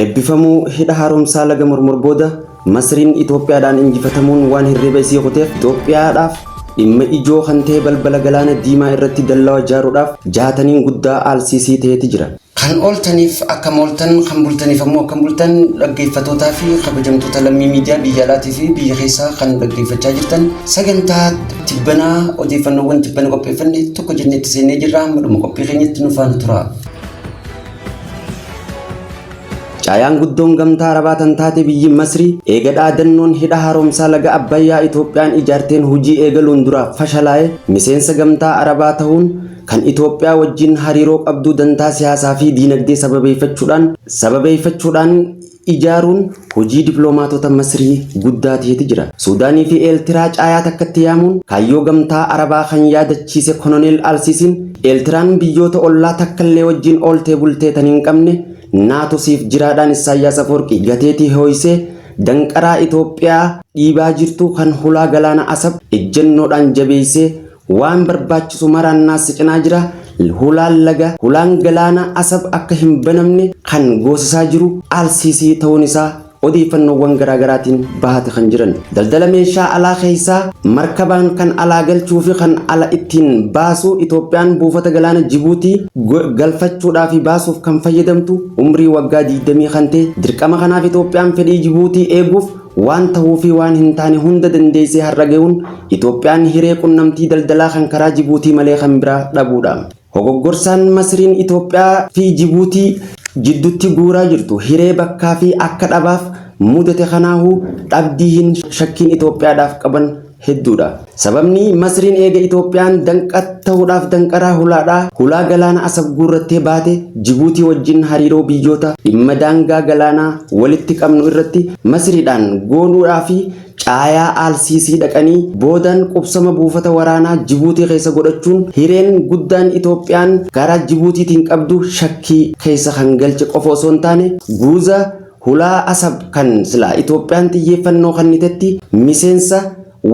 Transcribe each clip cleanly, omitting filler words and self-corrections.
Eebbifamuu hidha haaromsaa laga Mormor booda Masriin Itoophiyaadhaan injifatamuun waan hirriba isii kuteef Itoophiyaadhaaf dhimma ijoo kan ta'e balbala galaana diimaa irratti dallawa ijaaruudhaaf jaataniin guddaa Aalsiisii ta'eeti jira. Kan ooltaniif akkam ooltan, kan bultaniif ammoo akkam bultan dhaggeeffatootaa fi kabajamtoota lammii miidiyaa biyya alaatii fi biyya keessaa kan dhaggeeffachaa jirtan sagantaa tibbanaa odeeffannoowwan tibbana qopheeffanne tokko jennee itti seennee jirra hamma dhuma qophii keenyatti nu faana tura. Caayaan guddoon gamtaa Arabaa tan taate biyyi Masrii eega dhaadannoon hidha haaromsaa laga Abbayyaa Itoophiyaan ijaarteen hojii eegaluun dura fashalaa'e miseensa gamtaa Arabaa tahuun kan Itoophiyaa wajjin hariiroo qabdu dantaa siyaasaa fi diinagdee sababeeffachuudhaan ijaaruun hojii diploomaatota Masrii guddaa ta'eeti jira. Suudaanii fi Eeltiraa caayaa takkatti yaamuun kaayyoo gamtaa Arabaa kan yaadachiise Kononeel Alsiisiin Eeltiraan biyyoota ollaa takkallee wajjin ooltee bultee tan hin qabne naatu siif jiraadhaan Isaayyaas Afoorqii gateetii hoo'isee danqaraa Itoophiyaa dhiibaa jirtu kan hulaa galaana Asab ejjennoodhaan jabeessee waan barbaachisu maraan naas cinaa jira. Hulaan laga hulaan galaana Asab akka hin banamne kan goosisaa jiru Alsiisii ta'uun isaa odeeffannoowwan garaagaraatiin bahate kan jiran. Daldala meeshaa alaa keessaa markabaan kan alaa galchuu fi kan ala ittiin baasu Itoophiyaan buufata galaana Jibuutii galfachuudhaa fi baasuuf kan fayyadamtu umrii waggaa 20 kan ta'e dirqama kanaaf Itoophiyaan fedhii Jibuutii eeguuf waan ta'uu fi waan hin taane hunda dandeessee har'a ga'uun Itoophiyaan hiree qunnamtii daldalaa kan karaa Jibuutii malee kan biraa dhabuudha. Hogoggorsaan Masriin Itoophiyaa fi Jibuutii jidduutti guuraa jirtu hiree bakkaa fi akka dhabaaf mudate kanaahuu dhabdii hin shakkiin Itoophiyaadhaaf qaban hedduudha. Sababni Masriin eega Itoophiyaan danqa ta'uudhaaf danqaraa hulaadhaa hulaa galaana Asab guurrattee baate Jibuutii wajjin hariiroo biyyoota dhimma daangaa galaanaa walitti qabnu irratti Masriidhaan goonuudhaa fi caayaa Alsiisii dhaqanii boodan qubsama buufata waraanaa Jibuutii keessa godhachuun hireen guddaan Itoophiyaan karaa Jibuutiitiin qabdu shakkii keessa kan galche qofa osoo hin taane guuza hulaa Asab kan silaa Itoophiyaan xiyyeeffannoo kennitetti miseensa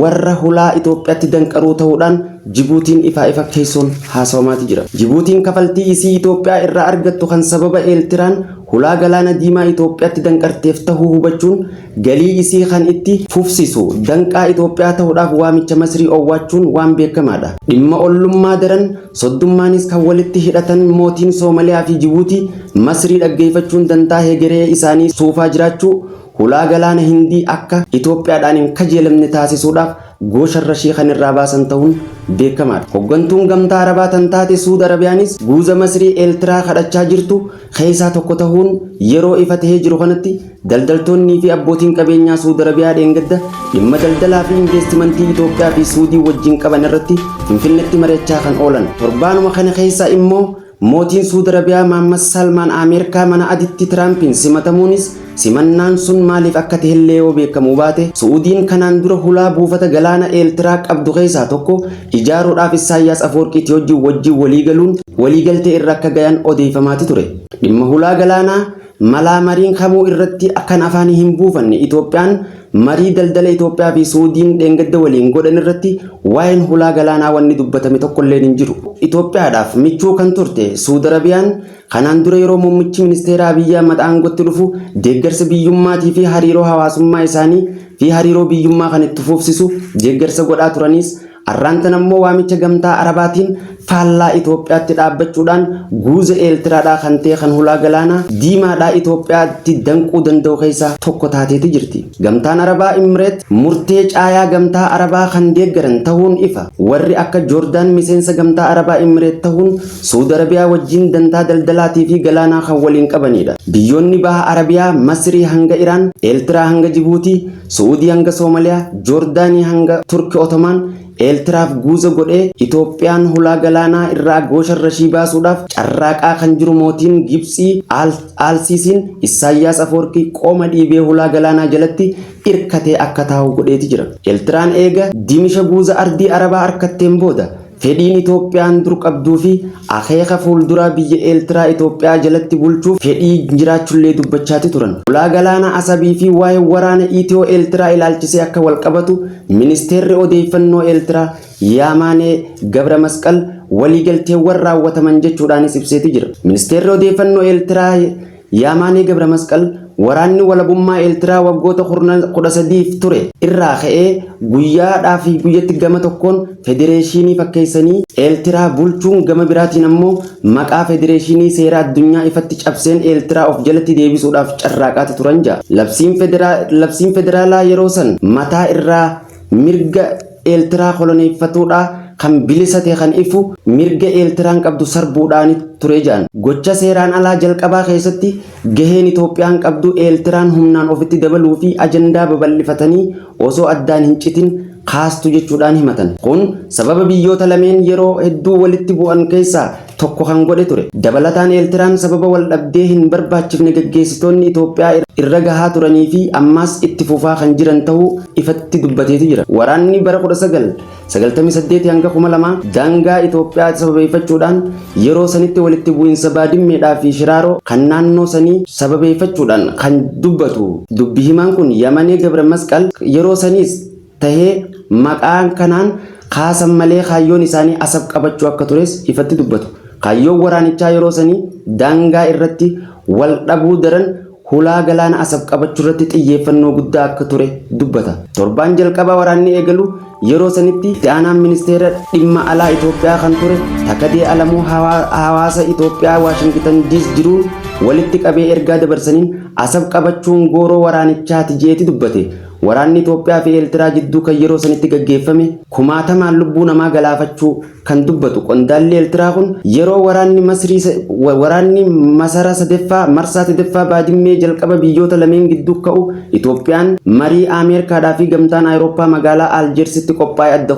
warra hulaa Itoophiyaatti danqaruu ta'uudhaan Jibuutiin ifaa ifa keessoon haasawamaati jira. Jibuutiin kafaltii isii Itoophiyaa irraa argattu kan sababa Eeltiraan hulaa galaana diimaa Itoophiyaatti danqarteef tahuu hubachuun galii isii kan itti fufsisu danqaa Itoophiyaa ta'uudhaaf waamicha Masrii owwaachuun waan beekamaadha. Dhimma ollummaa daran soddummaanis kan walitti hidhatan mootiin Soomaliyaa fi Jibuutii Masrii dhaggeeffachuun dantaa hegeree isaanii suufaa jiraachuu hulaa galaana Hindii akka Itoophiyaadhaan hin kajeelamne taasisuudhaaf goosharra ishee kan irraa baasan ta'uun beekamaadha. Hoggantuun gamtaa Arabaa tan taate Suud Arabiyaanis guuza Masrii Eeltiraa kadhachaa jirtu keessaa tokko ta'uun yeroo ifa ta'ee jiru kanatti daldaltoonnii fi abbootiin qabeenyaa Suud Arabiyaa dheengadda dhimma daldalaa fi investimentii Itoophiyaa fi Suudii wajjin qaban irratti Finfinneetti mari'achaa kan oolan. Torbaanuma kana keessa immoo mootiin Suud Arabiyaa Mahammad Salmaan Ameerikaa mana aditti Tiraampiin simatamuunis simannaan sun maaliif akka ta'ellee yoo beekamuu baate Su'uudiin kanaan dura hulaa buufata galaana Eeltiraa qabdu keessaa tokko ijaaruudhaaf Isaayyaas Afoorqiitii wajjin walii galuun waliigaltee irra akka gayan odeeffamaati ture. Dhimma hulaa galaanaa malaa mariin kamuu irratti akkan afaanii hin buufanne Itoophiyaan marii daldala Itoophiyaa fi Suudiin dheengadda waliin godhan irratti waa'een hulaa galaanaa wanni dubbatame tokkolleen hin jiru. Itoophiyaadhaaf michuu kan turte Suud Arabiyaan kanaan dura yeroo muummichi ministeera Abiyyi Ahmad aangootti dhufu deeggarsa biyyummaatii fi hariiroo hawaasummaa isaanii fi hariiroo biyyummaa kan itti fufsisu deeggarsa godhaa turaniis arraan tan ammoo waamicha gamtaa Arabaatiin faallaa Itoophiyaatti dhaabbachuudhaan guuza Eeltiraadhaa kan ta'e kan hulaa galaanaa diimaadhaa Itoophiyaatti danquu danda'u keessaa tokko taateeti jirti. Gamtaan Arabaa Imireet murtee caayaa gamtaa Arabaa kan deeggaran ta'uun ifa. Warri akka Joordaan miseensa gamtaa Arabaa Imireet ta'uun Suud Arabiyaa wajjin dantaa daldalaatii fi galaanaa kan waliin qabanidha. Biyyoonni baha Arabiyaa Masrii hanga Iraan, Eeltiraa hanga Jibuutii, Su'uudii hanga Soomaliyaa, Joordaanii hanga Turki Otomaan Eeltiraaf guuza godhee Itoophiyaan hulaa galaanaa irraa goosharra ishii baasuudhaaf carraaqaa kan jiru mootiin Gibxii Alsiisiin Isaayyaas Afoorqii qooma dhiibee hulaa galaanaa jalatti irkatee akka taa'u godheeti jira. Eeltiraan eega dimisha guuza ardii Arabaa harkatteen booda fedhiin Itoophiyaan dur qabduu fi akeeka fuulduraa biyya Eeltiraa Itoophiyaa jalatti bulchuuf fedhii jiraachullee dubbachaati turan. Hulaa galaana Asabii fi waa'ee waraana Itiyoo Eeltiraa ilaalchisee akka wal qabatu ministeerri odeeffannoo Eeltiraa Yaamaanee Gabra Masqal waliigalteewwan raawwataman jechuudhaanis ibseeti jira. Ministeerri odeeffannoo Eeltiraa Yaamaanee Gabramasqal waraanni walabummaa Eeltiraa waggoota 13f ture irraa ka'ee guyyaadhaa fi guyyatti gama tokkoon federeeshinii fakkeessanii Eeltiraa bulchuun gama biraatiin ammoo maqaa federeeshinii seera addunyaa ifatti cabseen Eeltiraa of jalatti deebisuudhaaf carraaqaati turan ja'a. Labsiin federaalaa yeroo san mataa irraa mirga Eeltiraa koloneeffatuudhaa kan bilisa ta'e kan ifu mirga Eeltiraan qabdu sarbuudhaan ture jedhan. Gocha seeraan alaa jalqabaa keessatti gaheen Itoophiyaan qabdu Eeltiraan humnaan ofitti dabaluu fi ajandaa babal'ifatanii osoo addaan hin citin kaastu jechuudhaan himatan. Kun sababa biyyoota lameen yeroo hedduu walitti bu'an keessaa tokko kan godhe ture. Dabalataan Eeltiraan sababa wal dhabdee hin barbaachifne gaggeessitoonni Itoophiyaa irra gahaa turanii fi ammaas itti fufaa kan jiran ta'uu ifatti dubbateetu jira. Waraanni bara 1998 hanga 2000 daangaa Itoophiyaa sababeeffachuudhaan yeroo sanitti walitti bu'insa Baadimmeedhaa fi Shiraaroo kan naannoo sanii sababeeffachuudhaan kan dubbatu. Dubbi himaan kun Yamanee Gabra Masqal yeroo saniis tahee maqaan kanaan kaasan malee kaayyoon isaanii Asab qabachuu akka tures ifatti dubbatu. Kaayyoon waraanichaa yeroo sanii daangaa irratti wal dhabuu daran hulaa galaana Asab qabachuu irratti xiyyeeffannoo guddaa akka ture dubbata. Torbaan jalqabaa waraanni eegalu yeroo sanitti itti aanaan ministeera dhimma alaa Itoophiyaa kan ture Takadee Alamuu hawaasa Itoophiyaa Waashingitan DC jiruun walitti qabee ergaa dabarsaniin Asab qabachuun gooroo waraanichaati jeeti dubbate. Waraanni Itoophiyaa fi Eeltiraa jidduu kan yeroo sanitti gaggeeffame kumaatamaan lubbuu namaa galaafachuu kan dubbatu qondaalli Eeltiraa kun yeroo waraanni Masrii waraanni masara sadaffaa marsaa sadaffaa Baadimmee jalqaba biyyoota lameen gidduu ka'u Itoophiyaan marii Ameerikaadhaa fi gamtaan Awurooppaa magaalaa Aljeersitti qophaa'e adda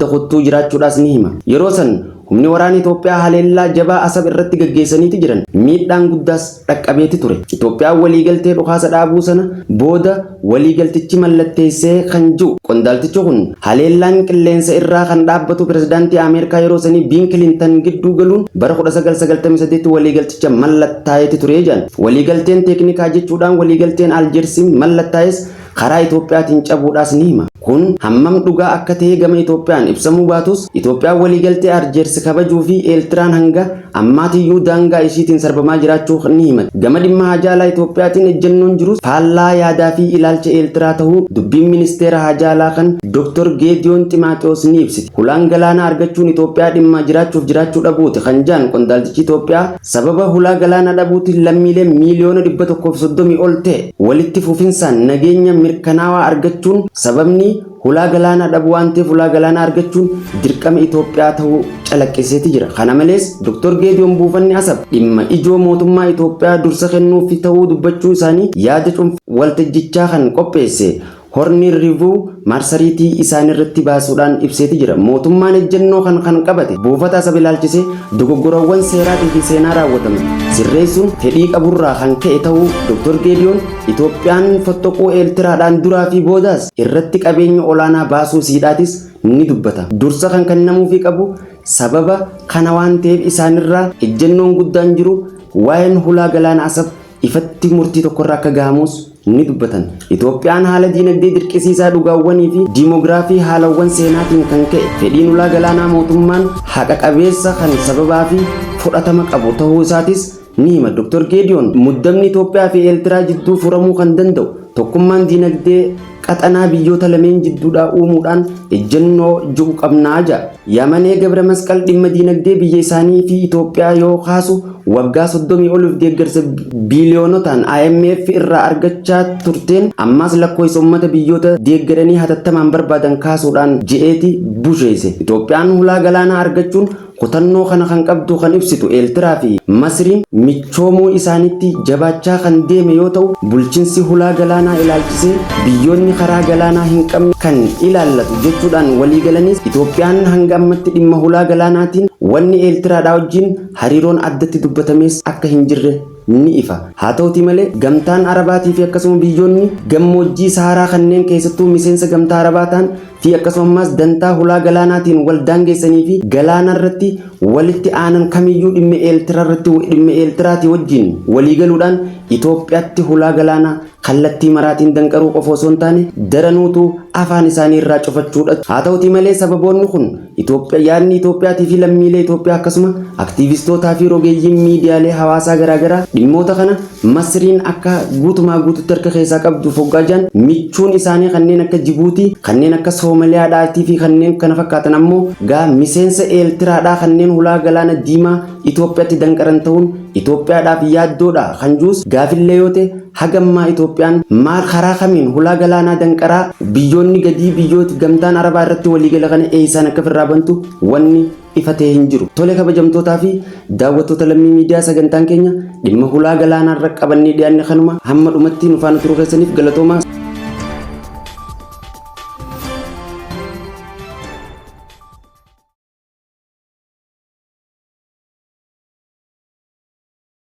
kuttuu jiraachuudhaas ni hima. Yeroo san humni waraana Itoophiyaa haleellaa jabaa Asab irratti gaggeessaniiti jiran. Miidhaan guddaas dhaqqabeeti ture. Itoophiyaan waliigaltee dhukaasa dhaabuu sana booda waliigaltichi mallatteessee kan jiru qondaaltichi kun haleellaan qilleensa irraa kan dhaabbatu pirezidaantii Ameerikaa yeroo sanii Biil Kilintan gidduu galuun bara 1998 waliigalticha mallattaa'eeti ture jedhan. Waliigalteen teeknikaa jechuudhaan waliigalteen Aljeersi mallattaa'es karaa Itoophiyaatiin cabuudhaas ni hima. Kun hammam dhugaa akka ta'e gama Itoophiyaan ibsamuu baatus Itoophiyaan waliigaltee Aljeersi kabajuu fi Eeltiraan hanga ammaatiyyuu daangaa ishiitiin sarbamaa jiraachuu ni himate. Gama dhimma haajaa alaa Itoophiyaatiin ejjennoon jirus faallaa yaadaa fi ilaalcha Eeltiraa ta'uu dubbiin ministeera haajaa alaa kan Dr. Geediyoon Ximaaxiyoos ni ibsiti. Hulaan galaanaa argachuun Itoophiyaa dhimma jiraachuuf jiraachuu dhabuuti kan jaan qondaaltichi Itoophiyaa sababa hulaa galaanaa dhabuutiin lammiilee miiliyoona 130 ol ta'e walitti fufinsaan nageenya mirkanaawaa argachuun sababni hulaa galaanaa dhabuu waan ta'eef hulaa galaanaa argachuun dirqama Itoophiyaa ta'uu calaqqiseeti jira. Kana malees Dr. Geediyoon buufanni Asab dhimma ijoo mootummaa Itoophiyaa dursa kennuufi ta'uu dubbachuu isaanii yaada cuunfaa waltajjichaa kan qopheesse Horn Review marsariitii isaanirratti baasuudhaan ibseeti jira. Mootummaan ejjennoo kan qabate buufata Asab ilaalchisee dogoggorawwan seeraatii fi seenaa raawwataman sirreessuun fedhii qaburraa kan ka'e ta'uu Dr. Geediyoon Itoophiyaan fottoquu Eeltiraadhaan duraa fi boodaas irratti qabeenya olaanaa baasuu siidhaatis ni dubbata. Dursa kan kennamuufii qabu sababa kana waan ta'eef isaanirraa ejjennoon guddaan jiru waa'een hulaa galaana Asab ifatti murtii tokkorra akka gahamus ni dubbatan. Itoophiyaan haala diinagdee dirqisiisaa dhugaawwanii fi diimoogiraafii haalawwan seenaatiin kan ka'e fedhiin hulaa galaanaa mootummaan haqa qabeessa kan sababaa fi fudhatama qabu ta'uu isaatis ni hima. Dr. Geediyoon muddamni Itoophiyaa fi Eeltiraa jidduu furamuu kan danda'u tokkummaan diinagdee qaxanaa biyyoota lameen jidduudhaa uumuudhaan ejjennoo jiru qabnaa jedha. Yamanee Gabra Masqal dhimma diinagdee biyya isaanii fi Itoophiyaa yoo kaasu waggaa 30 oliif deeggarsa biiliyoonotaan IMF irraa argachaa turteen ammaas lakkoofsa uummata biyyoota deeggaranii hatattamaan barbaadan kaasuudhaan je'eeti busheesse. Itoophiyaan hulaa galaanaa argachuun kutannoo kana kan qabdu kan ibsitu Eeltiraa fi Masriin michoomuu isaaniitti jabaachaa kan deeme yoo ta'u bulchinsi hulaa galaanaa ilaalchisee biyyoonni karaa galaanaa hin qabne kan ilaallatu jechuudhaan walii galanis Itoophiyaan hanga ammatti dhimma hulaa galaanaatiin wanni Eeltiraadhaa wajjin hariiroon addatti dubbatames akka hin jirre ni ifa. Haa ta'uti malee gamtaan Arabaatii fi akkasuma biyyoonni gammoojjii Saharaa kanneen keessattuu miseensa gamtaa Arabaa ta'an fi akkasumas dantaa hulaa galaanaatiin wal daangeessanii fi galaana irratti walitti aanan kamiyyuu dhimma Eeltiraa irratti dhimma Eeltiraatii wajjin waliigaluudhaan Itoophiyaatti hulaa galaanaa kallattii maraatiin danqaruu qofa osoo hin taane daranuutu afaan isaanii irraa cufachuudha. Haa ta'utii malee sababoonni kun Itoophiyaa yaadni Itoophiyaatii fi lammiilee Itoophiyaa akkasuma aktiivistootaa fi rogeeyyiin miidiyaalee hawaasaa garaagaraa dhimmoota kana Masriin akka guutumaa guututti harka keessaa qabdu foggaa jiran, michuun isaanii kanneen akka Jibuutii, kanneen akka Soomaliyaadhaatii fi kanneen kana fakkaatan ammoo gaa miseensa Eeltiraadhaa kanneen hulaa galaana diimaa Itoophiyaatti danqaran ta'uun Itoophiyaadhaaf yaaddoodha kan juus gaafillee yoo ta'e, hagammaa Itoophiyaan maal karaa kamiin hulaa galaanaa danqaraa biyyoonni gadii biyyooti gamtaan Arabaa irratti waliigala kana eessaan akka ofirraa bantu wanni ifa ta'e hin jiru. Tole, kabajamtootaa fi daawwattoota Lammii Miidiyaa, sagantaan keenya dhimma hulaa galaanaa irra qabannee dhiyaanne kanuma. Hamma dhumatti nu faana turuu keessaniif galatoomaa.